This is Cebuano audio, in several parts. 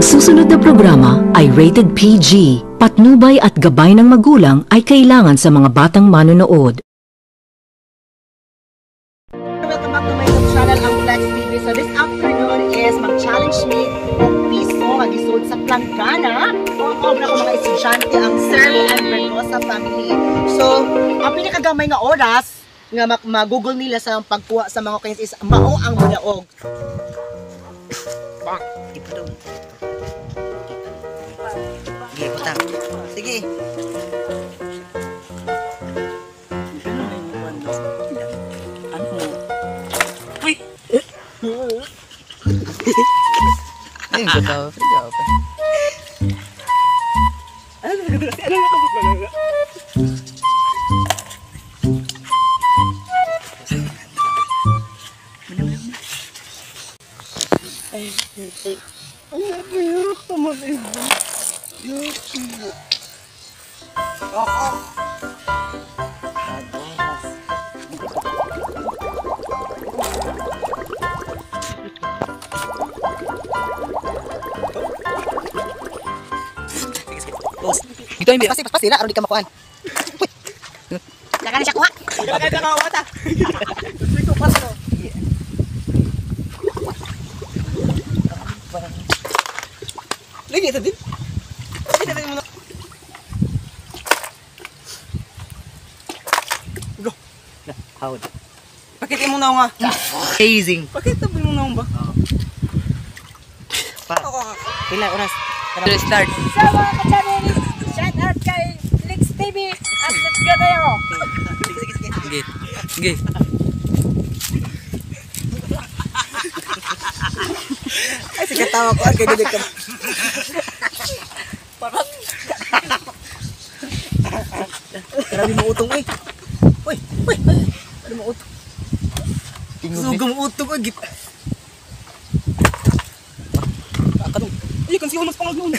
Ang susunod na programa ay rated PG. Patnubay at gabay ng magulang ay kailangan sa mga batang manonood. Welcome back to my YouTube channel, ang Flex TV. So this afternoon is mag-challenge me og piso nga gisold sa Planggana. O ang obra ko mga estudyante, ang Sirley and Vergosa family. So, ang pinakagamay nga oras nga mag-google nila sa pagkuha sa mga coins is mao ang mudaog. Sige, putang. Sige. Ano? Uy! Ayun, katawa. Katawa pa. Ano na? Dito yung Paspas, paspas sila, aron di ka makuan. Laka na siya kuha. Laka na siya kuha ta. Lagi ito din. Ito din mo na. Go. Howd. Pakita mo na nga. Amazing. Pakita mo na ba? Pa. Pila oras? Tara. Start. Sa mga ka-channel, shout out kay Flix TV at let's go tayo! Sige, sige, sige. Sige. Ay, sige tawa ko. Ay, kay dili ka. Parang. Grabe mo utong, uy. Uy, uy. Ano mo utong? Suga mo utong, uy. Git. Kadong. Ay, kasi mas pangag noon.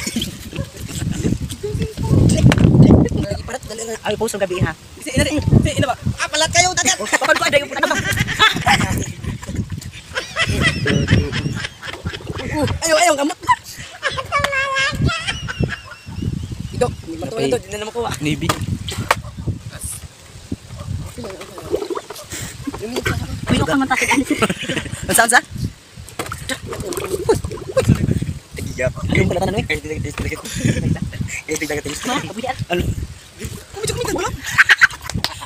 Lagi parat dali na. Ay, post ng gabi ha. Si ina, si ina ba? Ah, palat kayo dagat. Papan ko ay yung ano ba? Ayaw, ayaw, kamot. Ito, matuwa ito, hindi na makuha. Navy. Pilo ka man tayo. Saan sa? Yung pala tanan eh. Ano?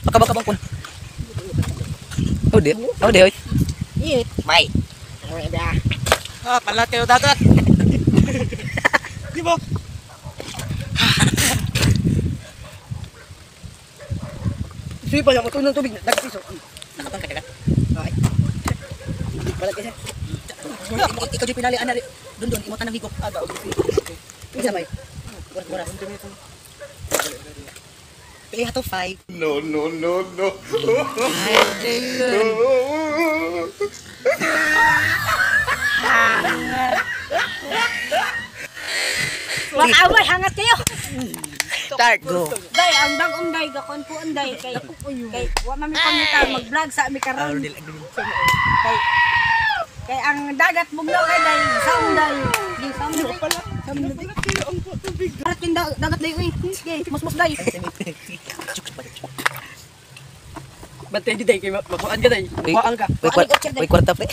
Pakabang-kabang kun. Oh, di. Oh, di. May. Ah, palat kayo dagat. Di ba? Sige pa, ako ng tubig. Nagpiso. Nakatang ka dagat. Okay. Balag kasi. Ikaw yung pinali ana dun dun imo tanang higop. Aga, Isa may. Bura bura. Pili hato 5. No, no, no, no. Wakaway, hangat kayo! Start. Go. Day, ang bagong day, gakon po ang day. Kay, kay, wa mami pangita, mag-vlog sa ami karon. Kay, kay ang dagat bugnaw kay day, saong day. Di, saong day. Saong day. Parat yung dagat day, uy. Sige, musmus day. Ba't di day kay makuan ka day? Makuan ka. Uy, kwarta pre.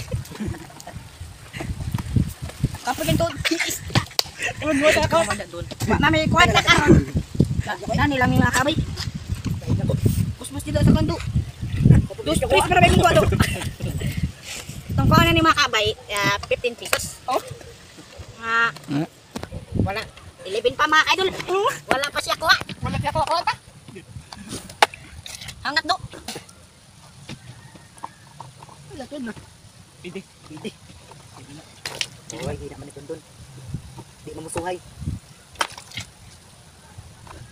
Kapag ito, Ewan mo sa ako. wa mami kwarta karon. Nani lang yung mga kabay. Musmus dito sa kondo. Dos, tres para ba yung do? Itong kuha na ni mga kabay, 15 pesos. Oh. Wala. 11 pa mga idol. Wala pa siya kuha. Wala siya kuha ta. Hangat do. Wala to na. Pwede. Pwede. Uy, di naman ito dun. Di mamusuhay.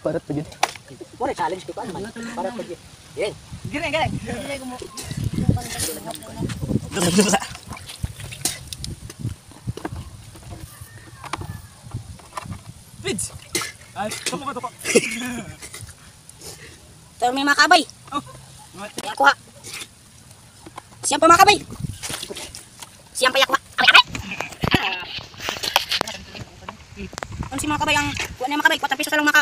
Parat pa yun. Wala challenge ko pa naman. Parat pa yun. Yan. Gire, gire. Bridge. Ay, tuko ba tuko? Ito may mga kabay. Oh. Yan kuha. Siyam pa mga kabay. Siyam pa yakuha. Abay, abay. Mga kabay ang kuha niya, mga kabay, 4 pesos lang, mga.